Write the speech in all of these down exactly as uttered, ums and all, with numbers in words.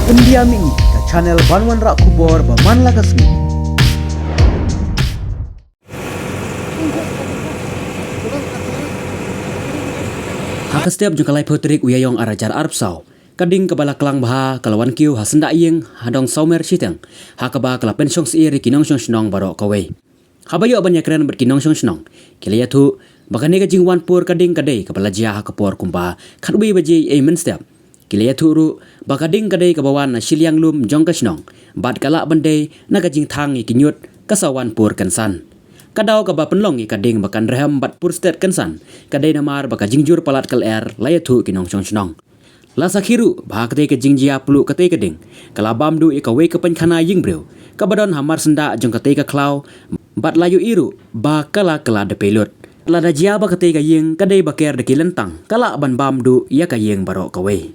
India Mini, ka channel ban wanrah khubor ba man la ka sngi. Ha ka step jong ka laiphew tarik u Ïaïong arhajar arphew saw, ka ding kaba la klang bha ka la wan kiew ha syndah ïing ha Dong Sawmer shiteng, ha kaba ka la pynshong syiar ïa ki nongshong shnong baroh kawei. Haba ïoh ban ïakren bad ki nongshong shnong, ki la ïathuh ba kane ka jingwan pur ka ding ka dei kaba la jia ha ka por kumba khatwei baje ei mynstep. Ki la ïathuh ruh ba ka ding ka dei kaba wan na shiliang lum jong ka shnong, bad ka lah ban dei na ka jingthang ïa ki ñiut ka sa wan pur kynsan. Ka daw kaba pynlong ïa ka ding ba kan rhem bad pur stet kynsan ka dei namar ba ka jingjur palat ka lyer, la ïathuh ki nongshong shnong. La sakhi ruh ba ha katei ka jingjia pluh katei ka ding, ka la bam duh ïa kawei ka pynkhana ïing briew kaba don ha mar syndah jong katei ka khlaw, bad la ïohi ruh ba ka la kylla da pei lut. Lada jia ba katei ka ïing ka dei ba ker da ki lyntang, ka lah ban bam duh ïa ka ïing baroh kawei.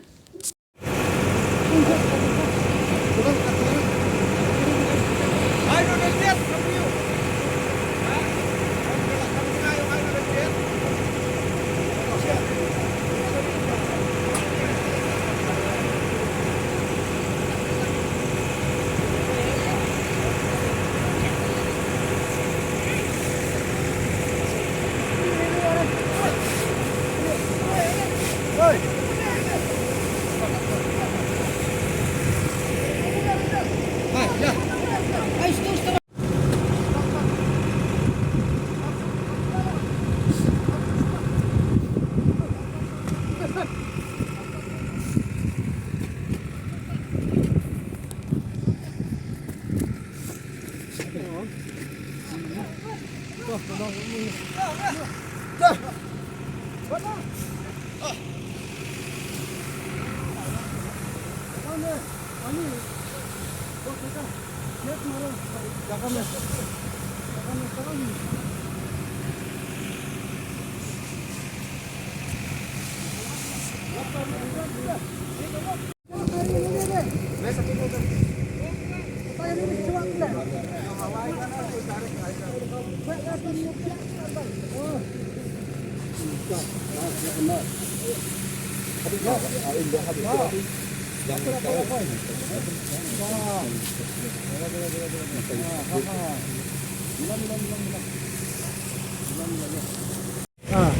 Ah.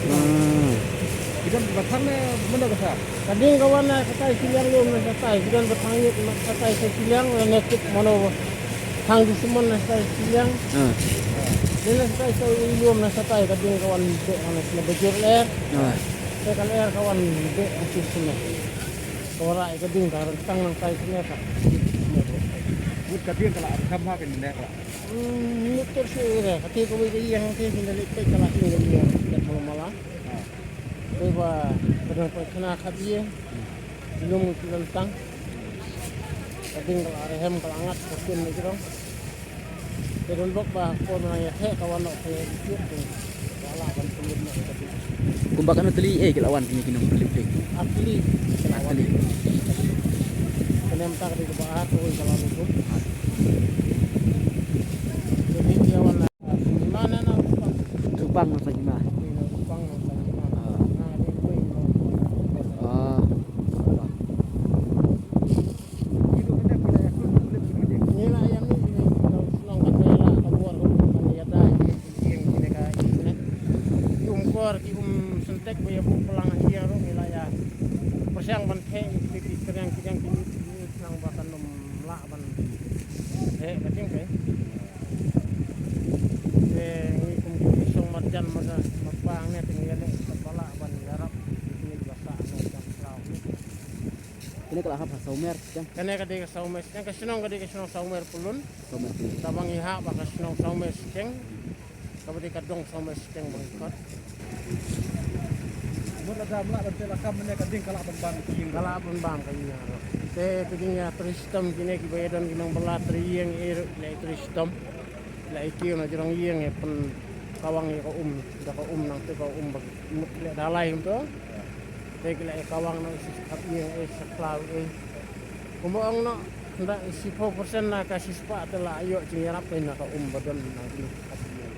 Hmm. Ki don ba thang ne mano ka sa? Ka ding ka wan na shatai shiliang lum na shatai. Ki don ba thang ïit na shatai sa shiliang, ne tip mano ba thang dushmon na shatai shiliang. Ah. Dei na shatai sa lum na shatai ka ding ka wan beh na sna bajur lyer. Ah. Te ka lyer ka wan beh na sna. Ka wara ka ding ka ran tang nang tai sna ka. Mut ka ding ka la ar kham ha ka ne ka la. Hmm, mut ter shu ire. Ka te ka wei ka ïeng te sna leit te ka la ïeng ka ïeng. Ka mala mala. Te ba ka dang pynkhana khap ïing. Lum ki lyntang. Ka ding ka la rhem ka la ngat ka kun ni jrong. Te don bok ba por ma nang ïa theh ka wan noh ka ïa ki kiet te. Ka la ban pynlip noh ka ding. Kumba kano tylli eh ki la wan kine ki nong pynlip te. Ar tylli ki la wan. Ar tylli. Kane mynta ka dei kaba ar, kawei ka la lut. Te dei ki ïa wan na Sangima na, na Rupang. Rupang na Sangima. Dei na Rupang na Sangima. Ah. Na dei kawei na. Ah. Ngi la ïa mih, ngi la shnong kata la ka bor ka um ban ïada ïa ki ïing kine ka ïing ne. Ki um kor, ki um syntek ba ïa buh plang ha ïing ruh ngi la ïa pyrshang ban theh ïa ki kynriang kynriang ki ïing khnang ba kan ym lah ban theh ka jingkei. Te ngi kum ki shong marjan marjan marpang ne te ngi ïa leh ba lah ban ïarap ïa kine kiba sah ne jam khlaw ne. Kane ka la hap ha Sawmer shiteng. Kane ka dei ka Sawmer shiteng, ka shnong ka dei ka shnong Sawmer Pyllun. Sawmer Pyllun. Tang ba ngi hap ha ka shnong Sawmer shiteng. Kaba dei ka dong Sawmer shiteng ba ngi khot. Mut lada ym lah ban teh lakam mynne ka ding ka lah ban bam ka ïing. Ka lah ban bam ka ïing. Te phi dang ïa trei shitom kine kiba ïa don ki nongbylla trei ïing ïa ruh ki la ïa trei shitom. Ki la ïa kiew na jrong ïing ïa pynkawang ïa ka um, da ka um nangta ka um ba mut ki leh dalai kumto. Te ki la ïa kawang noh shi khap ïing eh, shi khlaw eh. Kumba ong noh, nda shiphew percent na ka shispah te la ïoh jingïarap na ka um ba don na ki khap ïing.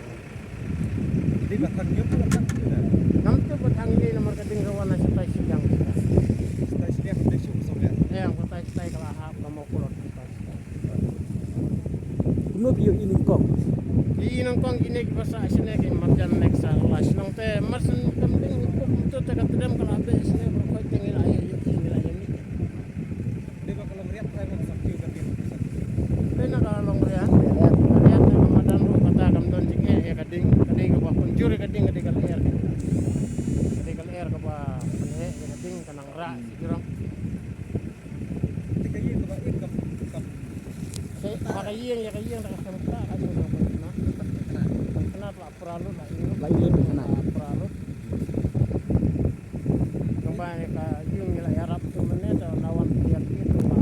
Dei ba thang ñiuh ka la thang ñiuh na? Ngam tip ba thang ñiuh namar ka ding ka wan na shatai shiliang. Shatai shiliang, shatai shiliang. Eh, shatai shatai. Phi ïohi nyngkong. Ki nyngkong kine kiba sah shane ki marjan lek sah la shnong te mar shen kam ding pok mtu te ka tdem ka la beh shane ba khoi te ngi la ïohi ngi la ïohi. Dei ba ka long riat trai ban sah ki ka ding. Dei na ka long riat. Riat na ka madan ruh kata kam don jingeh ïa ka ding, ka ding kaba pynjur ïa ka ding, ka ding ka lyer. Ka ding ka lyer kaba pynheh ïa ka ding ka nang rah shi jrong. Te ka ïing kaba im kam, kam. Te ha ka ïing, ïa ka ïing da ka khlem kna, ka ïing da ka khlem kna. Khlem kna la pra lut, la ïing lut. La ïing lut khlem kna. La pra lut. Nang ba ïa ka ïing ïa la ïarap tu mane, te la wan ïa ki tu la.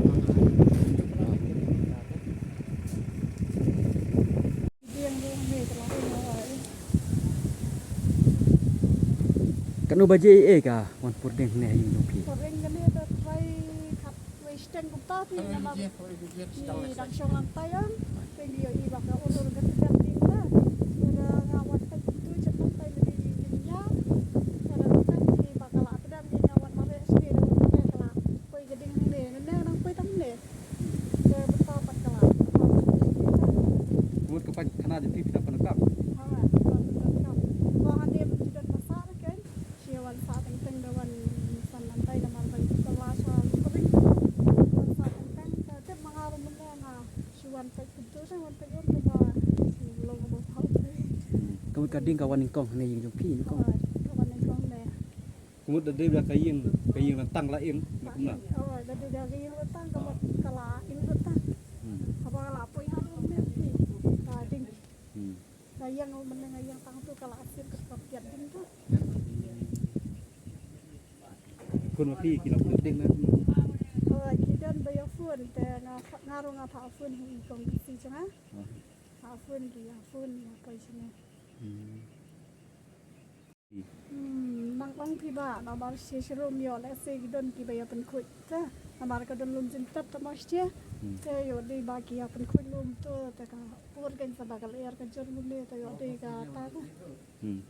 Kano baje ïa ka wan purdeng ne ha ïing jong phi? Purdeng kane da trai khat wei shiteng kumta phi namar ki dang shong lang tai ïa. Phi ngi ïohi ba ka ur ur ka tdem ding ta. Ïa da nga wan peit tu jep lang tai lagi ïa. Ïa da peit ki ba ka la tdem ki nga wan mareh shane da wan mareh ka la poi ka ding hangne. Nane nang poi tang hangne. Mut ka paid khana jong phi phi nang pyndonkam. Ka mut ka ding ka wan nyngkong hangne ïing jong phi nyngkong. Ka mut da dei da ka ïing, ka ïing lantang la im, la kumno? Oh, da dei da ka ïing lantang, ka mut ka la im lantang. Hmm. Haba la poi ha ruh ne phi, ka ding. Hmm. Ka ïing u mynne nga ïing tang tu ka la asit ka piat ding tu. Khun ma phi ki nang phi ding na. Oh, ki don ba ïa phone te nga, nga ruh nga phah phone ha i kong ki si jong nga. Oh. Phah phone ki ïa phone ïa poi sini. Hmm. Hmm, nang ong phi ba namar shi shirum ïoh lehse ki don kiba ïa pynkhuid te namar ka don lum jingtep te mostia. Hmm. Te ïoh dei ba ki ïa pynkhuid lum to te ka pur kein sa ba ka lyer ka jur lum ne te ïoh dei kata ka. Hmm.